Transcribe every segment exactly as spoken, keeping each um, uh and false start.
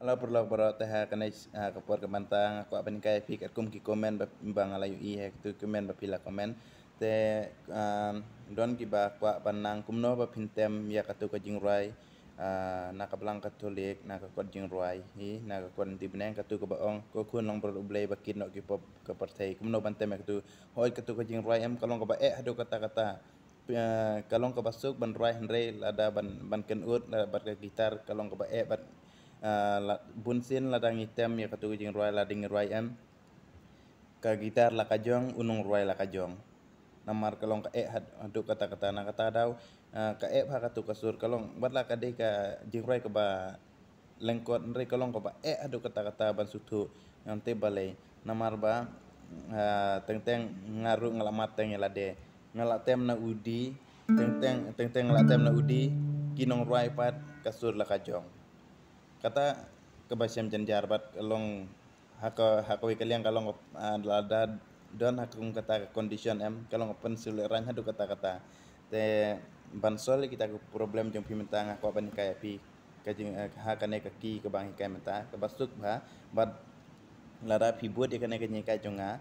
Hello paralok baroh, te ha kane, ha ka por ka mynta nga kwah ban hikai ïa phi katkum ki comment ba, ba nga la ïohi ha kitu ki comment ba phi la comment. Te, um, don kiba kwah ban nang kumno ba phin tem ïa katu ka jingrwai, ah, na ka Balang Katholik, na ka kot jingrwai, hi, na ka kot lynti bneng, katu kaba ong, Ko Khun Langbrot U Blei ba kit noh ki pop ka pyrthei. Kumno ban tem ïa katu? Hooid, katu ka jingrwai em ka long kaba eh haduh katta katta. Eh, ka long kaba suk ban rwai, hynrei lada ban, ban kynud, lada bad ka guitar, ka long kaba eh bad, eh, la, bunsien lada ngi tem ïa katu ka jingrwai, lada ngi rwai em, ka guitar la ka jong, u nongrwai la ka jong. Namar ka long ka eh had-, haduh katta katta, na kata ka daw, eh, ka eh bha katu ka sur, ka long, wat la ka dei ka jingrwai kaba lyngkot, hynrei ka long kaba eh haduh katta katta ban sngewthuh. Ngam tip balei. Namar ba, ah, teng teng nga ruh nga la mad teng ïa lade. Nga la tem na u D, teng teng, teng teng nga la tem na u D, ki nongrwai pat ka sur la ka jong. Kata kaba shem jynjar bad ka long ha ka, ha kawei ka liang ka long, ah, lada don ha kum kata ka condition em, ka long ka pynshai lehrain haduh katta katta. Te ban solve ïa kita ki problem jong phi mynta nga kwah ban hikai ïa phi ka jing, eh, ha kane ka key kaba nga hikai mynta, kaba suk bha, bad lada phi bud ïa kane ka jinghikai jong nga,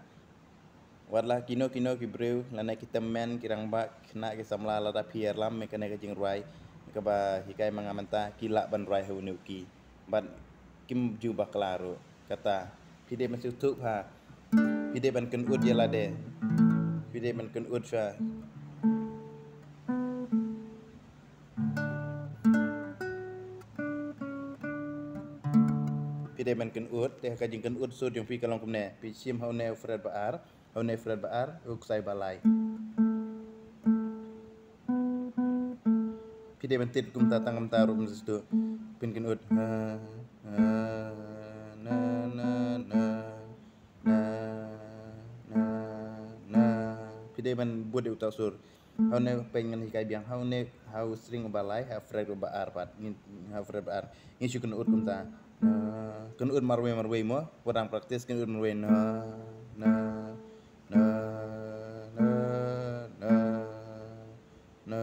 wat la kino kino ki briew, lane ki tymmen, ki rangbah, ki khynnah, ki samla, lada phi ïalam ïa kane ka jingrwai kaba hikai ma nga mynta, ki lah ban rwai ha une u key. Bad kim ju bakla ruh. Kata, phi dei ban sngewthuh bha. Phi dei ban kynud ïa lade. Phi dei ban kynud shuwa. Phi dei ban kynud, te ka jingkynud sur jong phi ka long kumne. Phi shim ha une u fret ba ar, ha une u fret ba ar, u ksai ba lai. Phi dei ban tied kumta, tang kumta ruh mynta sdang. Phin kynud. Ha, ha, na, na, na, na, na, na. Phi dei ban bud ïa uta u sur. Ha une pyn ngan hikai biang. Ha une, ha u string ba lai, ha fret ba ar pat. Ngin, ha fret ba ar. Ngin shu kynud kumta. Na, kynud marwei marwei mo. Pyrshang practice kynud marwei. Na, na, na, na, na. Na, na,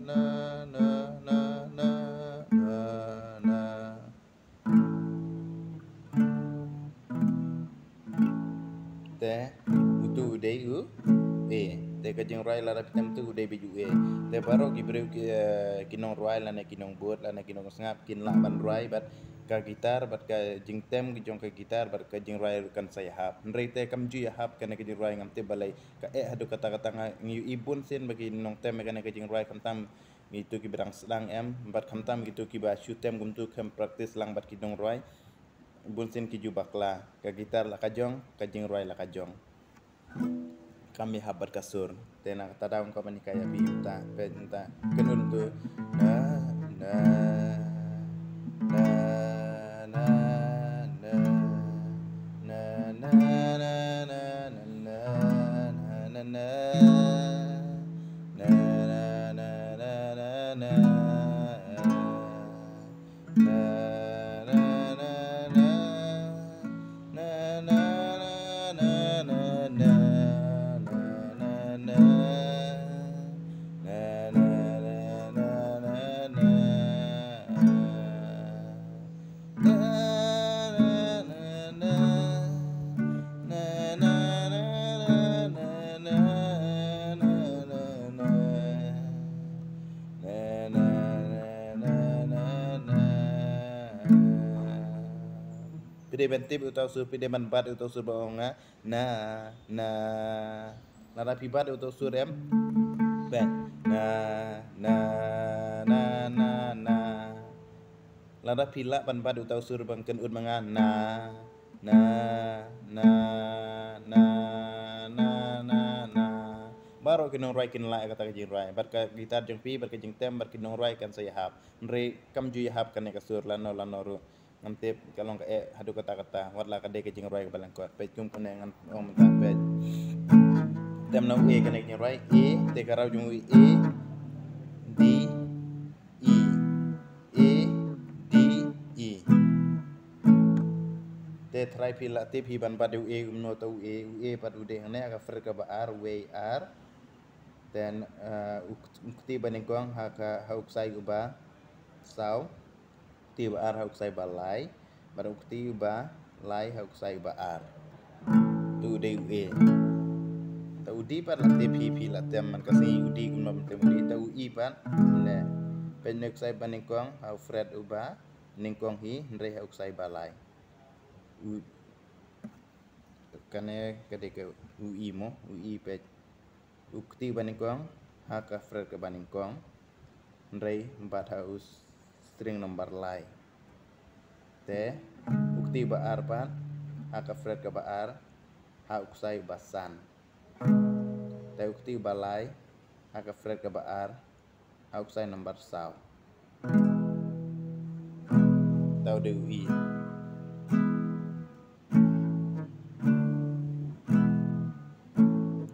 na. Te, utu u dei u A. Te ka jingrwai lada phi tem tu u dei beit u A. Te baroh ki briew ki, eh, ki nongrwai lane ki nongbud lane ki nongsngap kin lah ban rwai bad ka guitar bad ka jingtem ki jong ka guitar bad ka jingrwai ruh kan sa ïahap. Hynrei te kam ju ïahap kane ka jingrwai, ngam tip balei. Ka eh haduh katta katta, nga ngi ïohi bunsien ba ki nongtem ïa kane ka jingrwai khamtam ngi tu kiba dang sdang em, bad khamtam ngi tu kiba shu tem kumtu, khlem practice lang bad ki nongrwai. Bunsien ki ju bakla, ka guitar la ka jong, ka jingrwai la ka jong. Kam ïahap bad ka sur. Te na kata daw nga kwah ban hikai ïa phi mynta, peit mynta. Kynud tu. Na, na, na, na, na. Na, na, na, na, na, na, na, na. Na, na, na, na, na, na. Phi dei ban tip uta u sur, phi dei ban bat uta u sur ba ong nga, na, na. Lada phi bat uta u sur em. Peit. Na, na, na, na, na. Lada phi lah ban bat uta u sur ba nga kynud ma nga, na, na, na, na. Baroh ki nongrwai kin lah ïa kata ka jingrwai. Bad ka guitar jong phi, bad ka jingtem, bad ki nongrwai kan sa ïahap. Hynrei kam ju ïahap kane ka sur lano lano ruh. Ngam tip ka long ka eh haduh katta katta. Wat la ka dei ka jingrwai kaba lyngkot. Peit kum kane ngan ong mynta, peit. Tem na u A kane ka jingrwai. A, te ka raw jong u A. D, E. A, D, E. Te trai phi lah tip hi ban bat u A kumno, ta u A, u A pat u dei hangne ha ka fret kaba ar, wei ar. Then, uh, u k-, u kti ba nyngkong ha ka, ha u ksai kaba saw. kti ba ar ha u ksai ba lai, bad u kti ba lai ha u ksai ba ar. Te u dei u A. Te u D pat la tip hi, phi la tem man ka sngi u D, kumno ban tem u D. Te u E pat, ne, peit ne u ksai ba nyngkong ha u fret uba nyngkong hi, hynrei ha u ksai ba lai. U, kane ka dei ka u E mo, u E peit. U kti ba nyngkong ha ka fret kaba nyngkong, hynrei bat ha u string number lai. Te u kti ba ar pat ha ka fret kaba ar, ha u ksai ba san. Te u kti ba lai ha ka fret kaba ar, ha u ksai number saw. Te u dei u E.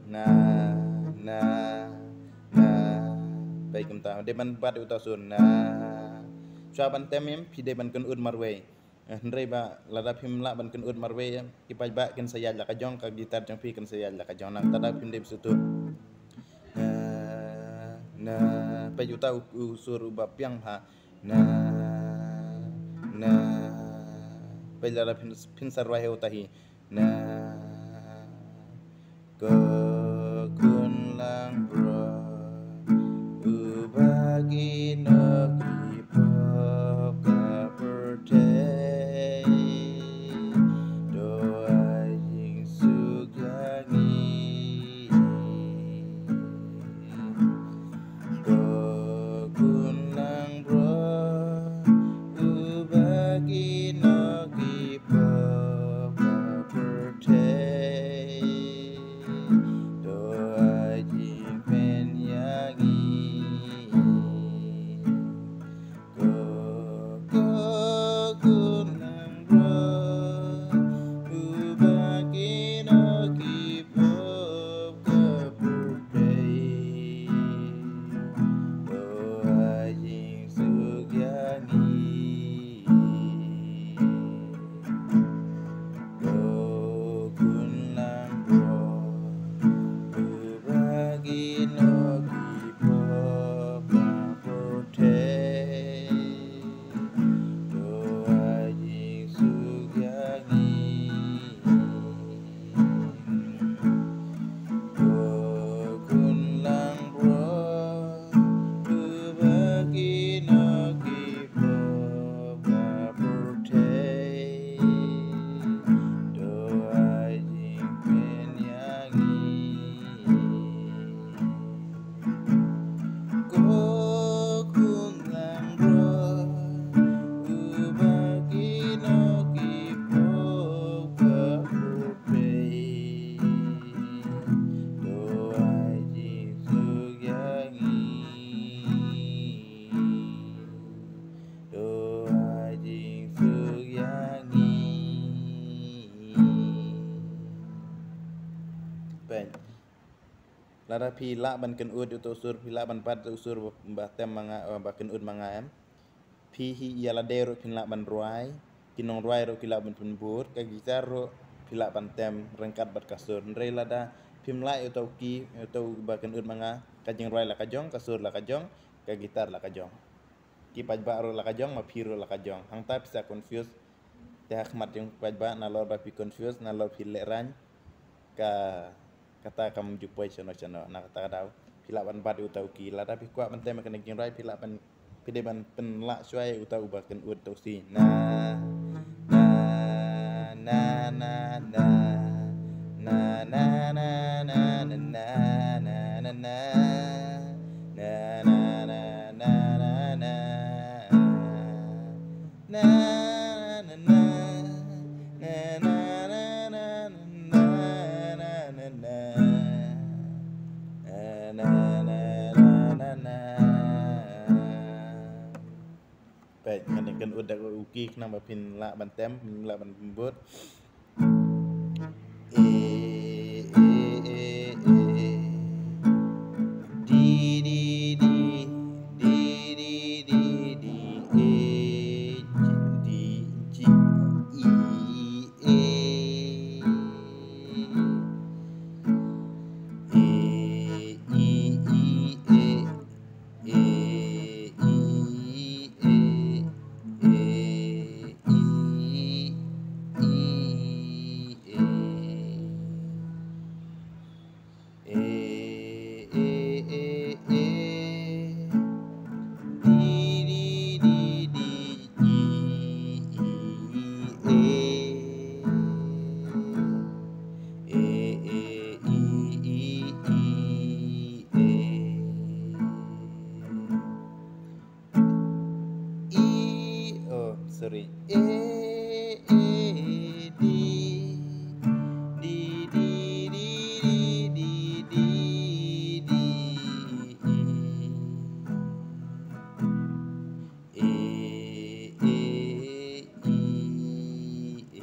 Na, na, na. Peit kumta, dei ban bat uta u sur, na. Shuwa ban tem em, phi dei ban kynut marwei. Eh, hynrei ba lada phim lah ban kynut marwei em, ki paidbah kin sa ïaid la ka jong, ka gitar jong phi kan sa ïaid la ka jong, nangta da phim dei ba sngewthuh. Na, na. Peit uta u, u sur uba biang ha. Na, na. Peit lada phin, phin sa rwai ha uta hi. Na. Ko khun langbrot, uba kino ki pop ka pyrthei, to ai jingsuk ïa ngi. Ko khun langbrot, uba kino ki pop ka pyrthei, to ai jingpynïaid ïa ngi. Ko, ko khun langbrot, uba kino ki pop ka pyrthei, to ai jingsuk ïa ngi. Ko khun langbrot, uba kino ki pop ka pyrthei, to ai jingsuk ïa ngi. Ko khun langbrot, uba kino ki pop ka pyrthei, to ai jingpynïaid ïa ngi. Ko khun langbrot, uba kino ki pop ka pyrthei, to ai jingsuk ïa ngi. To ai jingsuk ïa ngi. Peit. Lada phi lah ban kynut uta u sur, phi lah ban bat uta u sur ba, ba tem ma nga, eh, ba kynut ma nga em. Phi hi ïa lade ruh phin lah ban rwai, ki nongrwai ruh ki lah ban pynbud, ka gitar ruh phi lah ban tem ryngkat bad ka sur. Hynrei lada phim lah ïa uta u key, ïa uta u ba kynut ma nga, ka jingrwai la ka jong, ka sur la ka jong, ka gitar la ka jong. Ki paidbah ruh la ka jong, ma phi ruh la ka jong. Hangta phi sa confuse. Te ha khmat jong paidbah, nalor ba phi confuse, nalor phi lehraiñ, ka, kata kam ju poi shano shano, na kata ka daw phi lah ban bat uta u key. Lada phi kwah ban tem ïa kane ka jingrwai, phi lah ban, phi dei ban pynlah shuwa ïa uta uba kynut, uta u C. Na, na, na, na, na. Peit, ngan ïa kynut da u key khnang ba phin lah ban tem, phin lah ban pynbud. E, e, e, e, e. Di, di, di, di, di, di, di, e, di, di, e. E, i, i, e. E, i, e, e, A, A, D, D, D, D, D, D, D, E. A, A, E, A.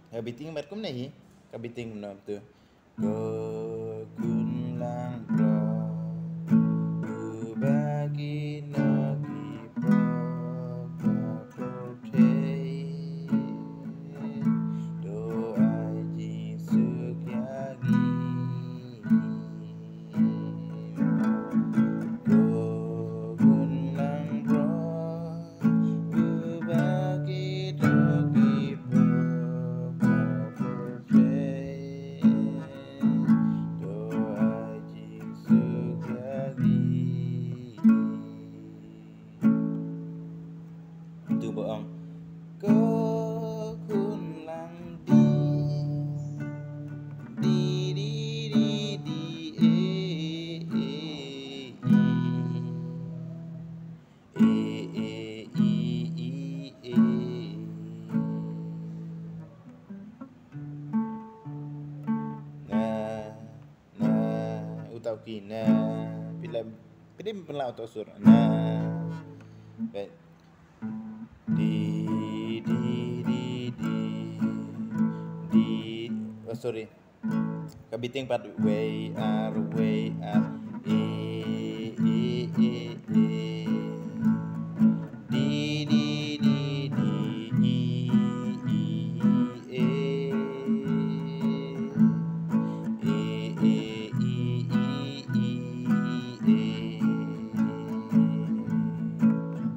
Ka beating mat kumne hi, ka beating kumne tu. Ko khun langbrot, uba ki nok ki pok ka pyrthei, to ai jingsuk ïa ngi. Ko khun langbrot, uba ki nok ki pok ka pyrthei, to ai jingsuk ïa ngi. Tu ba ong. Ko khun langdih. Dih, dih, dih, dih, eh, eh, eh. Eh, eh, i, i, eh. Na, na, uta u ki, na. Phi la, phi dei ban lah uta u sur. Na. Baik. Di, di, di, di. Di, oh, sorry. Ka beating pat, wei ar, wei ar. E, e, e, e. Di, di, di, di, i, i, e. E, e, i, i, i, e.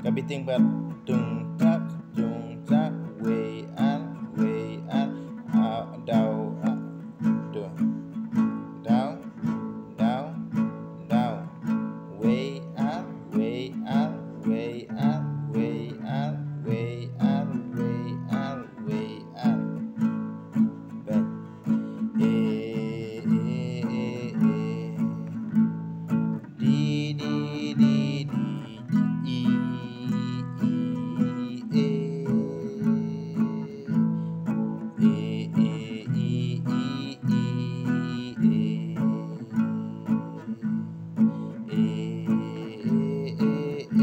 Ka beating pat, tung tak, tung tak, wei ar, wei ar, a, dau, a, tu. Dau, dau, dau. Wei ar, wei ar, wei ar, wei ar, wei ar, wei ar, wei ar. Baik. E, e, e, e. Di, di, di, di, i, i, e. E, e, i, i, i, e. E, e, e, e.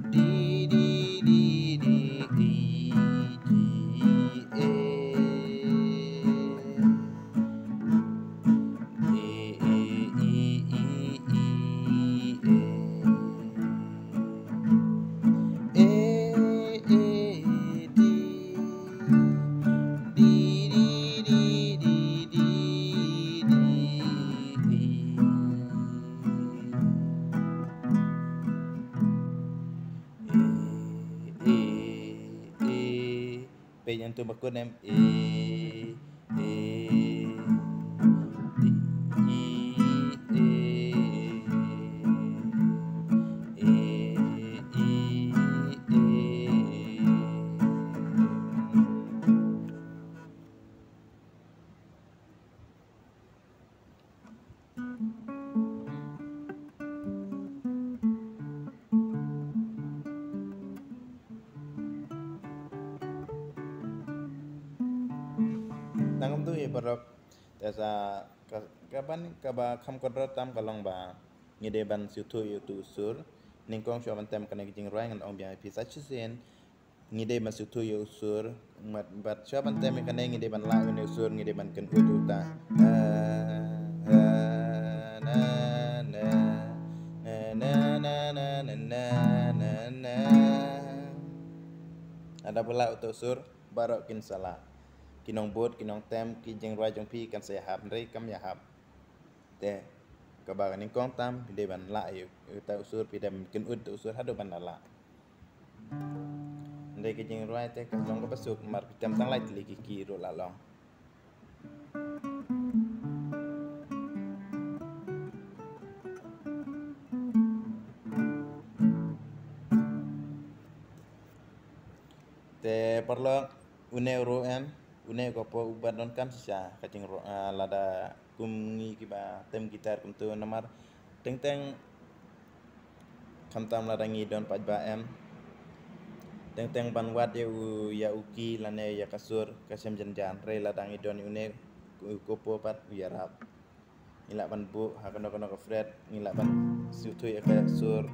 Di, di, di, di, i, i, e. E, e, i, i, i, e. E, e, di. Di, di, di, di, di, di, e. E, e, e. Peit ïa tu ba kut em. E, e, i, i, e. E, i, i, e. Nangam tu ïa paralok, te sa ka, ka ban, kaba kham kordor tam ka long ba ngi dei ban sngewthuh ïa utu u sur. Nyngkong shuwa ban tem kane ka jingrwai ngan ong biang ïa phi sa shisien. Ngi dei ban sngewthuh ïa u sur, bad, bad shuwa ban tem ïa kane ngi dei ban lah ïa une u sur, ngi dei ban kynnoh ïa uta. Na, na, na. Lada phi lah uta u sur, baroh kin sa lah. Ki nongbud, ki nongtem, ki jingrwai jong phi kan sa ïahap, hynrei kam ïahap. Te kaba nyngkong tam, phi dei ban lah ïa uta u sur, phi dei ban kynnoh uta u sur haduh ban da lah. Hynrei ka jingrwai te ka long kaba suk, namar phi tem tang lai tylli ki key ruh la long. Te paralok, une ruh em, une ka por uba donkam shisha ka jingrwai, ah, lada kum ngi kiba tem guitar kumtu, namar teng teng Khamtam lada ngi don pat ba em, teng teng ban wad ïa u, ïa u key lane ïa ka sur ka shem jan jan, hynrei lada ngi don ïa une u kopo pat u ïarap. Ngi lah ban buh ha kano kano ka fret, ngi lah ban siew thuh ïa ka sur.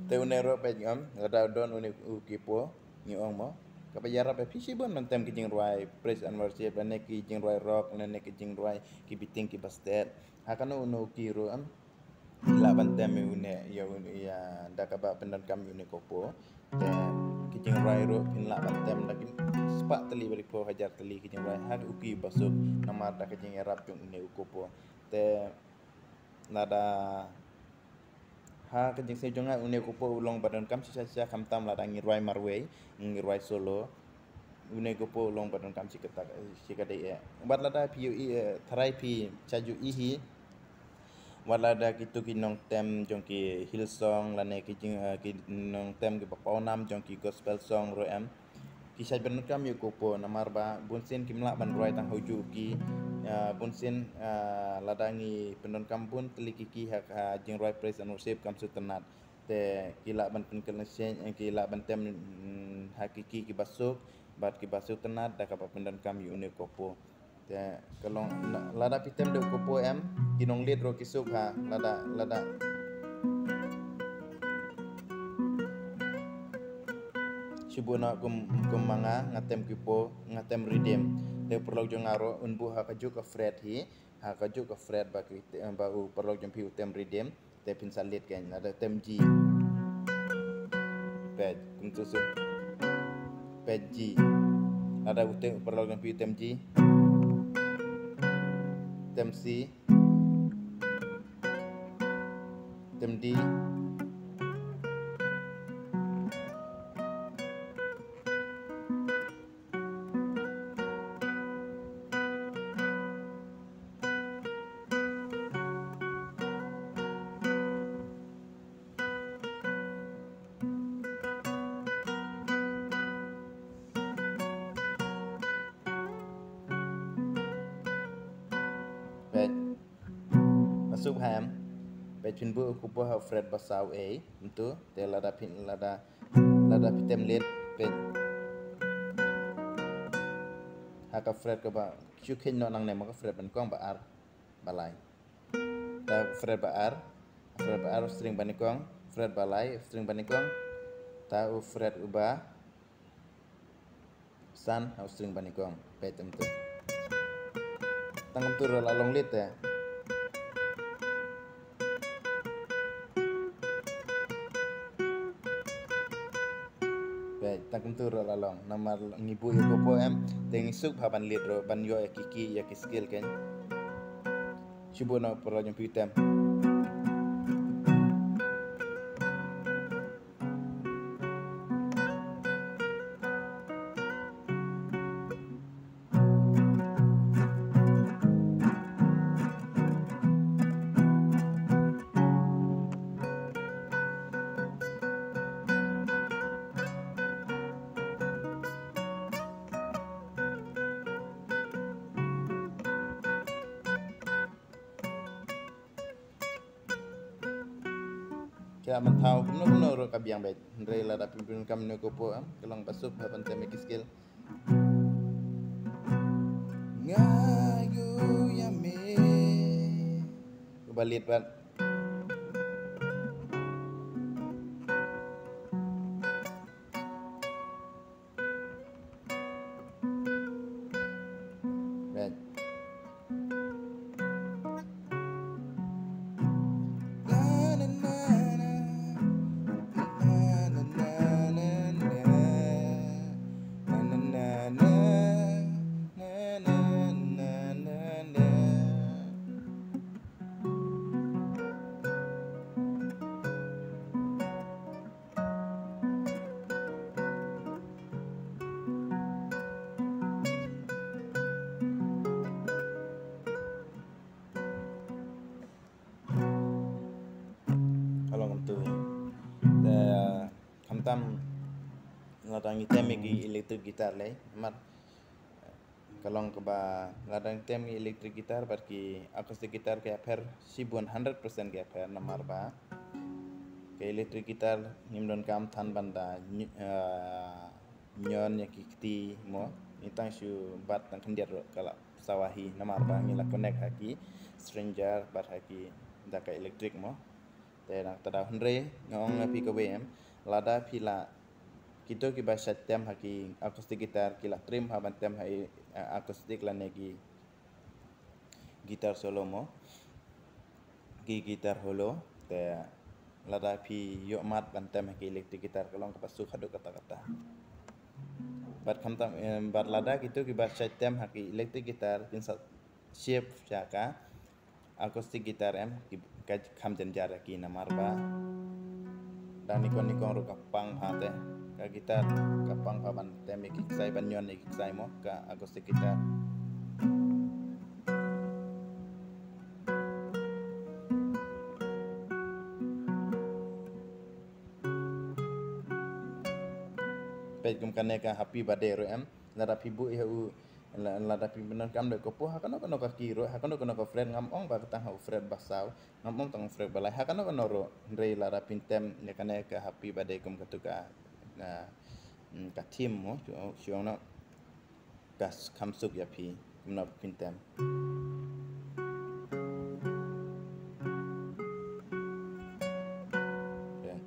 Te une ruh peit ngam, lada don une u kipo, ngi ong mo. Kaba ïarap ïa phi shibun ban tem ki jingrwai praise and worship, lane ki jingrwai rock, lane ki jingrwai ki beating kiba stet. Ha kano une u key ruh em, lah ban tem ïa une, ïa une, ïa da kaba pyndonkam ïa une kopo. Te ki jingrwai ruh phin lah ban tem da ki spah tylli bad ki phew hajar tylli ki jingrwai ha u key ba suk, namar da ka jingïarap jong une u kopo. Te lada ha ka jingsngew jong nga une u kopo u long ba donkam shisha shisha, khamtam lada ngi rwai marwei, ngi rwai solo. Une u kopo u long ba donkam shi kata, shi kata eh. Wat lada phi ïohi, eh, tharai phi shu ïohi hi. Wat lada kito ki nongtem jong ki Hillsong lane ki jing, eh, ki nongtem kiba pawnam jong ki gospel song ruh em, ki shait ban donkam ïa u kopo, namar ba bunsien kim lah ban rwai tang ha u juh u key, eh, bunsien, eh, lada ngi pyndonkam bun tylli ki key ha, ha jingrwai praise and worship kam shu tynnad. Te ki lah ban pynkylla shen, eh, ki lah ban tem, mm, ha ki key kiba suk, bad kiba shu tynnad da kaba pyndonkam ïa une u kopo. Te ka long, na, lada phi tem da u kopo em, ki nongleit ruh ki suk ha, lada, lada. Shu buh noh kum, kum ma nga, nga tem kipo, nga tem riddim. Te u paralok jong nga ruh un buh ha kajuh ka fret hi, ha kajuh ka fret ba ki, ba u paralok jong phi u tem riddim. Te phin sa leit kein, lada tem G. Peit, kumtu suk. Peit G. Lada u tem, u paralok jong phi u tem G. Tem C. Tem D. Peit. Masuk ha em. Peit phin buh u kopo ha u fret ba saw A. Kumtu, te lada phin, lada, lada phi tem leit, peit. Ha ka fret kaba shu kheiñ noh nangne, ma ka fret ba nyngkong, ba ar, ba lai. Ta u fret ba ar, fret ba ar u string ba nyngkong, fret ba lai u string ba nyngkong. Ta u fret uba san ha u string ba nyngkong. Peit kumtu. Tang kumtu ruh la long leit te. Peit, tang Kumtu ruh la long, namar ngi buh ïa ka po em, te ngi suk bha ban leit ruh, ban ïoh ïa ki, ki, ïa ki scale kein. Shu buh noh para jong phi tem. Ka mynta kumno kumno ruh ka biang beit. Hynrei lada phi pyndonkam ïa ka po em, ka long ba suk bha ban tem ïa ki scale. Nga ïoh ïa me. Uba leit pat. Right. Ka long kumtu. Te, khamtam lada ngi tem ïa ki electric guitar lei, mat. Ka long kaba lada ngi tem ïa electric guitar bad ki acoustic guitar ka ïapher shibun, hundred percent ka ïapher, namar ba ka electric guitar ngim donkam than ban da nyu-, ah, ñion ïa ki kti mo, ngi tang shu bat tang khyndiat ruh ka la sawa hi, namar ba ngi la connect ha ki string jar bad ha ki da ka electric mo. Te nangta da hynrei nga ong ïa phi kawei em, lada phi la, kito kiba shait tem ha ki acoustic guitar ki la trim ha ban tem ha i, eh, acoustic lane ki guitar solo mo, ki guitar holo, te lada phi ïoh mat ban tem ha ki electric guitar ka long kaba suk haduh katta katta. Bad khamtam, eh, bad lada kito kiba shait tem ha ki electric guitar kin sa shift sha ka acoustic guitar em, ki, ka kham jynjar ïa ki namar ba dang nyngkong nyngkong ruh ka pang bha te, ka guitar ka pang bha ban tem ïa ki ksai, ban ñion ïa ki ksai mo, ka acoustic guitar. Peit kum kane ka Happy Birthday ruh em, lada phi buh ïa u, la-, lada phi pyndonkam da ka po ha kano kano ka key ruh, ha kano kano ka fret, ngam ong ba tang ha u fret ba saw, ngam ong tang u fret ba lai, ha kano kano ruh, hynrei lada phin tem ïa kane ka Happy Birthday kum katu ka, na, mm, ka theme mo, shu, shu ong noh, ka s-, kham suk ïa phi kumno ba phin tem. Okay.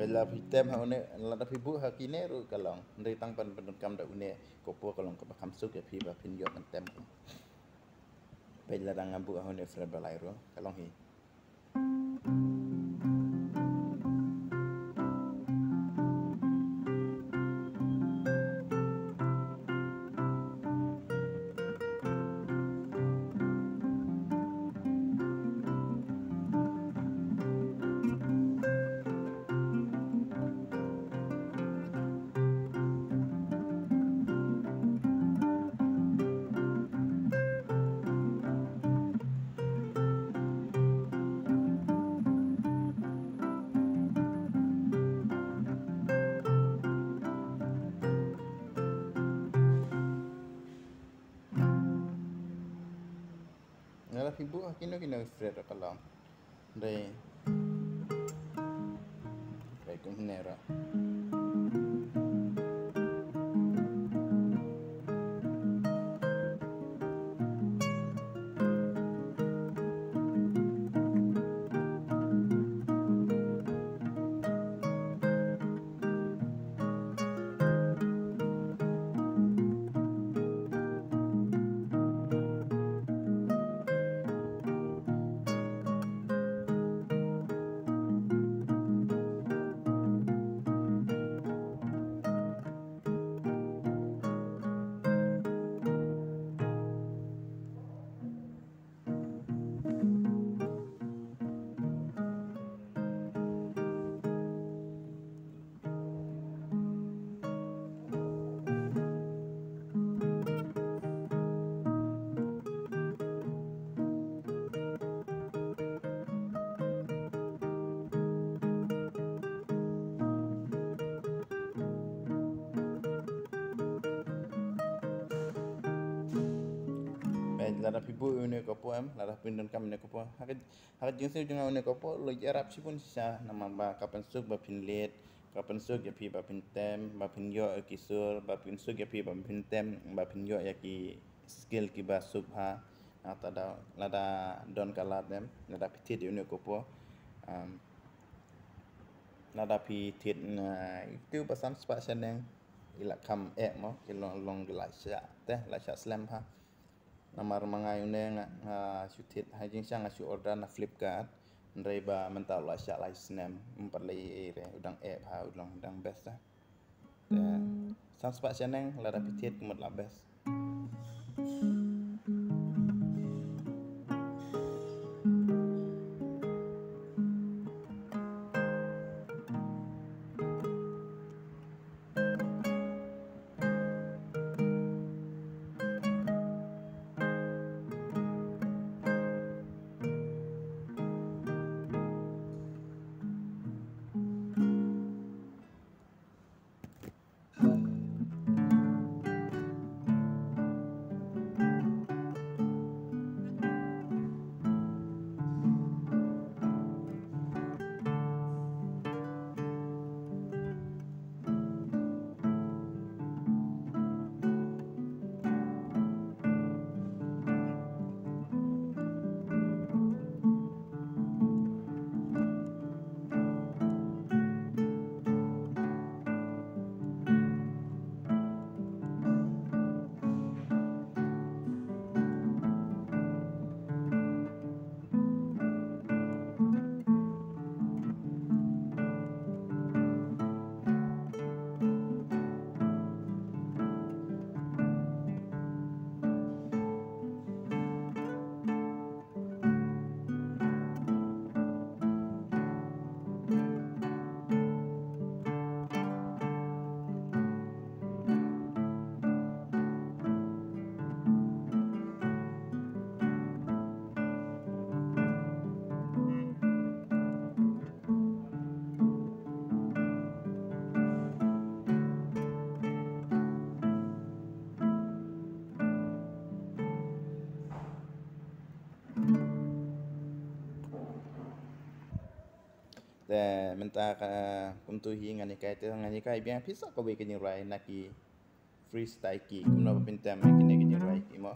Peit la phi tem ha une, lada phi buh ha kine ruh ka long. Hynrei tang ban pyndonkam da une ka po ka long kaba kham suk ïa phi ba phin ïoh ban tem. Peit lada nga buh ha une fret ba lai ruh ka long hi. Kino kino ki fret ruh ka long. Dei. Dei kumne ruh. Peit, lada phi buh ïa une u kapoh em, lada phi pyndonkam ïa une u kapoh. Ha ka, ha ka jingsiew jong nga une u kapoh, u la ïarap shibun shisha, namar ba ka pynsuk ba phin leit, ka pynsuk ïa phi ba phin tem, ba phin ïoh ïa ki sur, ba pynsuk ïa phi ba phin tem, ba phin ïoh ïa ki skill kiba suk bha. Nangta da, lada don ka lad em, lada phi thied ïa une u kapoh. Um, lada phi thied, na, itu ba san spah shaneng, i la kham eh mo, ki long, long ki la shah, te, la shah slem bha. Namar ma nga une nga, nga shu thied, ha jingshisha nga shu order na Flipkart, hynrei ba mynta u la shah lai snem, ym pat lei ei re, u dang eh bha, u long, u dang best te. Te, san spah shaneng, lada phi thied ka mut la best. Te mynta ka, kumtu hi ngan hikai te, ngan hikai biang phi sa kawei ka jingrwai na ki freestyle ki, kumno ba phin tem ïa kine ki jingrwai ki mo.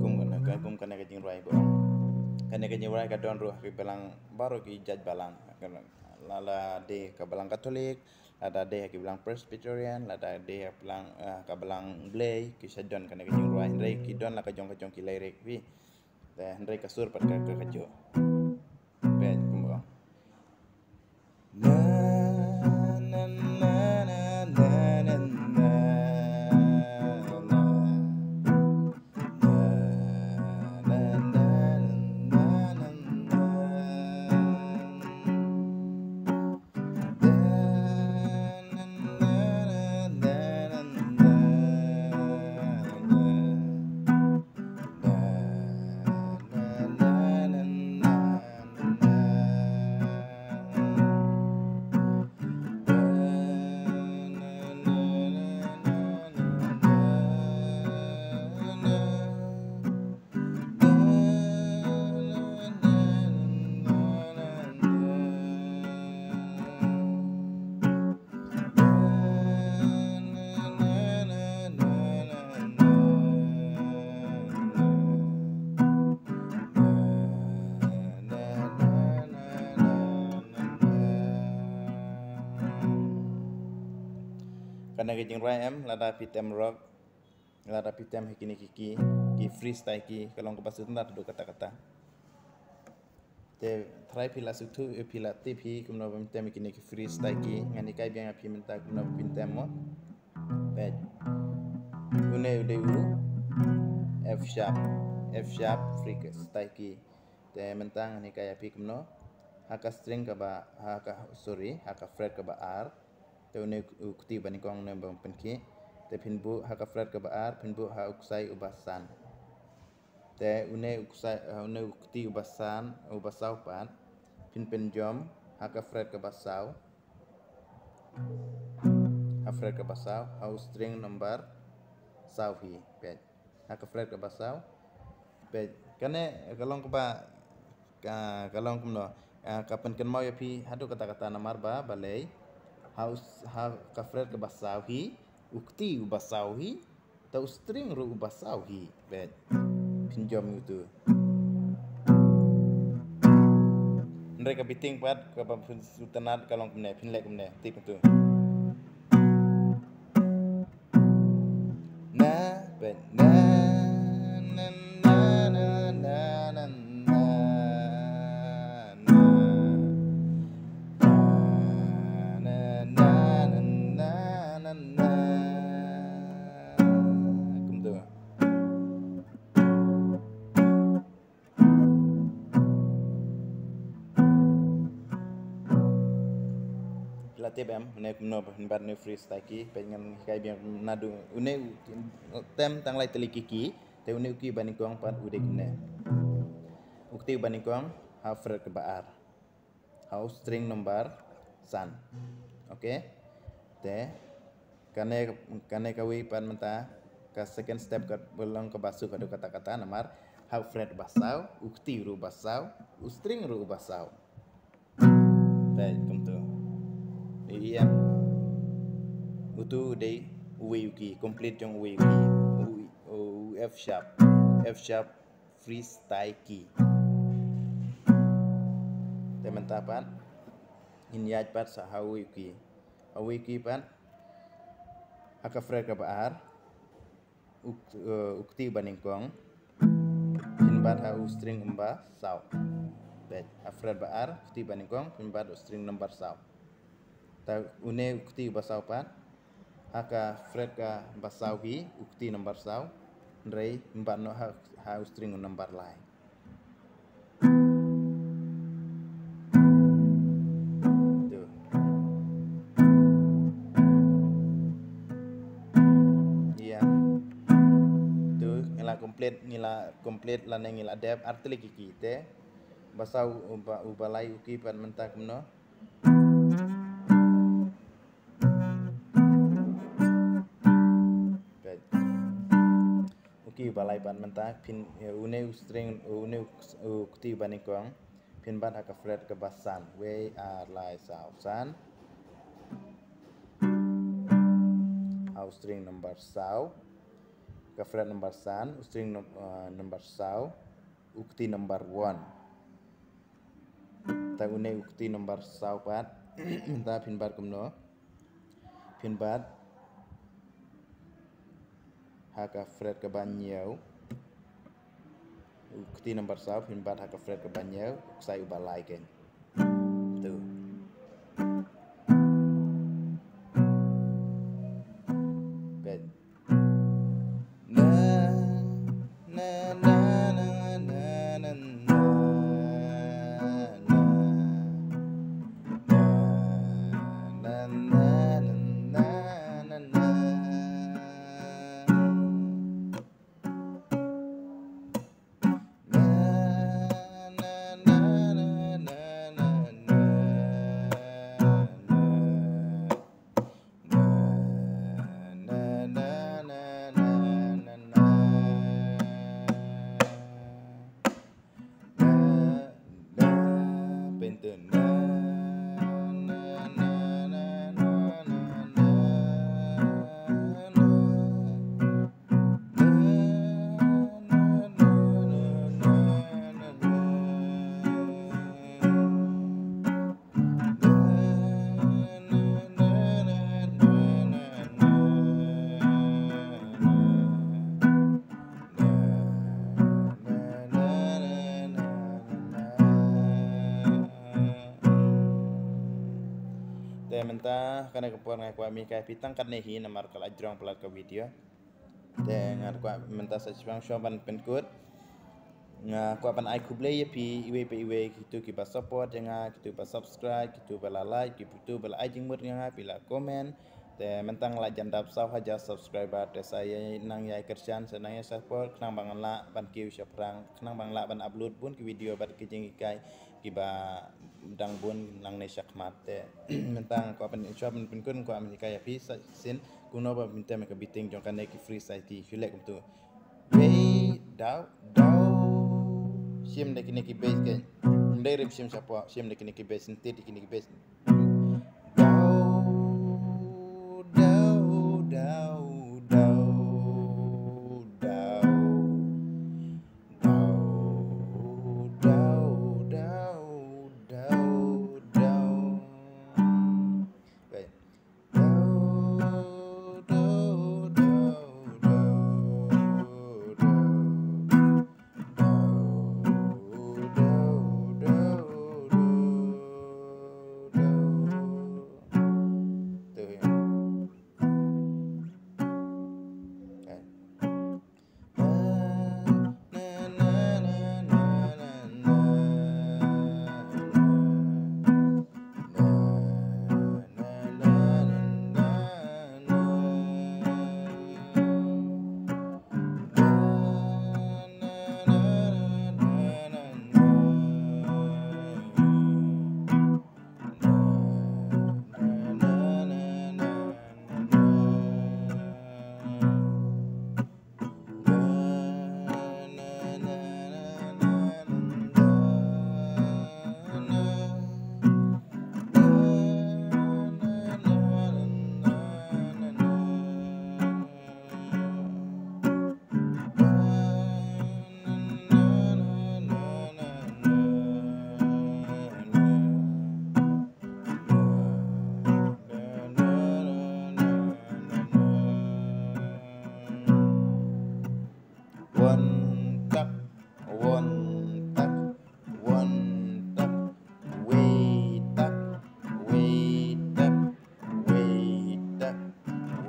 Kum kane ka, kum kane ka jingrwai ba, kane ka jingrwai ka don ruh ha ki balang baroh ki jait balang. Lada dei ka balang Katholik, lada dei ha ki balang Presbyterian, lada dei ha balang, eh, ka balang Blei, ki sa don kane ka jingrwai, hynrei ki don la ka jong ka jong ki lyric phi. Te hynrei ka sur pat ka, ka, kajuh. Peit kumba. Kane ka jingrwai em, lada phi tem rock, lada phi tem ha kine ki key, ki freeze style key, ka long kaba sngewtynnat haduh katta katta. Te tharai phi la sngewthuh, eh, phi la tip hi kumno ban tem ha kine ki freeze style key, ngan hikai biang ïa phi mynta kumno ban tem mo. Peit. Une u dei u F sharp, F sharp freeze style key. Te mynta ngan hikai ïa phi kumno. Ha ka string kaba, ha ka, sorry, ha ka fret kaba ar. Te une u kti ba nyngkong ne ba pynkhih. Te phin buh ha ka fret kaba ar, phin buh ha u ksai uba san. Te une u ksai, une u kti uba san, uba saw pat. Phin pynjom ha ka fret kaba saw. Ha fret kaba saw, ha u string number saw hi, peit. Ha ka fret kaba saw. Peit, kane ka long kaba, ka, ka long kumno. Ah, ka pynkynmaw ïa phi haduh katta katta namar ba balei. Ha u s-, ha ka fret kaba saw hi, u kti uba saw hi, te u string ruh uba saw hi. Peit. Phin jom utu. Hynrei ka beating pat kaba pynsngewtynnat ka long kumne, phin leh kumne, tip utu. Na, peit, na, na, na. Kumtu. Phi la tip em, une kumno phin bat une u freeze style key, peit ngan hikai biang naduh une u tem tang lai tylli ki key, te une u key ba nyngkong pat u dei kumne. U kti ba nyngkong ha fret kaba ar. Ha u string number san. Okay. Te kane, kane kawei pat mynta ka second step ka long kaba suk haduh katta katta namar ha u fret ba saw, u kti ruh ba saw, u string ruh ba saw. Peit kumtu. Ïa. Utu dei uwei u key, complete jong uwei u key. U, u F sharp. F sharp freeze style key. Te mynta pat ngin ïaid pat sa ha uwei u key. Ha uwei u key pat ha ka fret kaba ar. U, eh, u kti ba nyngkong. Phin bat ha u string uba saw. Peit, ha fret ba ar, u kti ba nyngkong, phin bat u string number saw. Te une u kti uba saw pat. Ha ka fret kaba saw hi, u kti number saw. Hynrei phin bat noh ha, ha u string number lai. Tu. Ïa. Tu, ngi la complete, ngi la complete lane ngi la dep artylli ki key te. Ba saw uba, uba lai u key pat mynta kumno. Peit. U key ba lai pat mynta phin, eh, une u string, une u, u kti ba nyngkong. Phin bat ha ka fret kaba san. Wei, ar, lai, saw, san. Ha u string number saw. Ka fret number san, u string num-, eh, number saw. U kti number one. Te une u kti number saw pat. Mynta phin bat kumno. Phin bat ha ka fret kaba hynñiew. U kti number saw phin bat ha ka fret kaba hynñiew, u ksai uba lai kein. Tu. Peit. Te mynta kane ka por nga kwah ban hikai phi tang katne hi namar ka la jrong palat ka video. Te nga kwah mynta sa shuwa shuwa ban pynkut. Nga kwah ban ai khublei ïa phi iwei pa iwei, kitu kiba support ïa nga, kitu ba subscribe, kitu ba la like, kitu ba la ai jingmut ïa nga, phi la comment. Te mynta nga la jan dap saw hajar subscriber, te sa ïa nang ïa kyrshan, sa nang ïa support, khnang ba ngan lah ban kiew shaphrang, khnang ba ngan lah ban upload bun ki video bad ki jinghikai kiba dang bun nangne shakhmat. Te mynta nga kwah ban shuwa ban pynkut, kwah ban hikai ïa phi sa shisien kumno ba phin tem ïa ka beating jong kane ki free society. Shu leh kumtu. Wei, daw, daw. Shim da kine ki bass ke. Ym dei rip shim shapoh, shim da kine ki bass, ntit da kine ki bass. Daw, daw, daw, daw. Daw, daw, daw, daw, daw. Right. Daw, daw, daw, daw, daw. Daw, daw, daw, daw, daw. Tu, ya. Kan. Won tak, won tak, won tak, wei tak, wei tak, wei tak,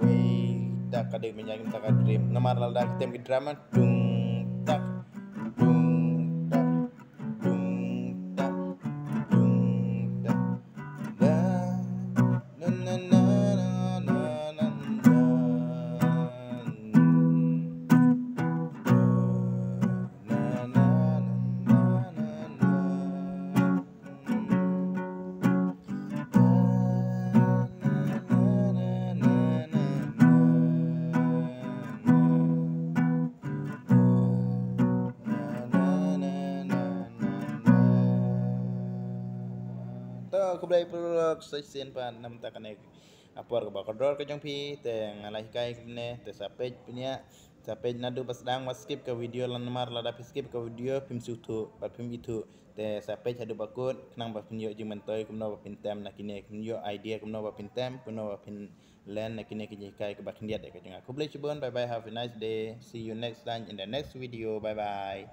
wei tak. Ka dei mynjang mynta ka drum. Namar lada ki tem ki drum, dung tak, dung tak, dung tak, dung tak. Da, na, na, na. To, khublei paralok, sa shisien pat namar kane ka por kaba kordor ka jong phi, te nga la hikai kumne, te sa peit pynïa, sa peit naduh ba sdang, wat skip ka video, namar lada phi skip ka video phim sngewthuh bad phim ithuh. Te sa peit haduh ba kut, khnang ba phin ïoh jingmyntoi kumno ba phin tem na kine, phin ïoh idea kumno ba phin tem, kumno ba phin len na kine ki jinghikai kaba khyndiat ïa ka jong nga. Khublei shibun, bye bye, have a nice day. See you next time in the next video. Bye bye.